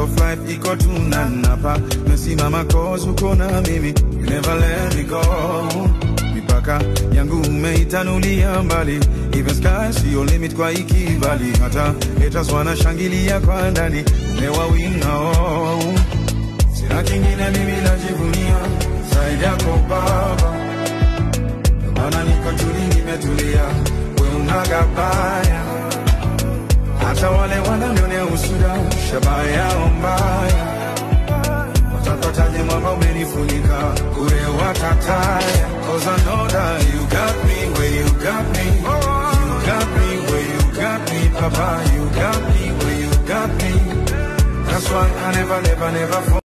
of life iko tunanapa. Mesimama cause uko na mimi, you never let me go. Mipaka yangu umeitanulia mbali, even sky sio limit kwa ikibali. Hata haters wanashangilia kwa ndani, umewawina oh. Sina kingine mimi najivunia zaidi yako Baba, maana niko tuli nimetulia, we unagabaya. Hata wale wananionea usuda, shabaha yao mbaya, watapataje mwamba umenifunika, kure watataya. Cause I know that you got me where you got me, you got me where you got me, Papa, you got me where you got me. That's why I never, never, never fall.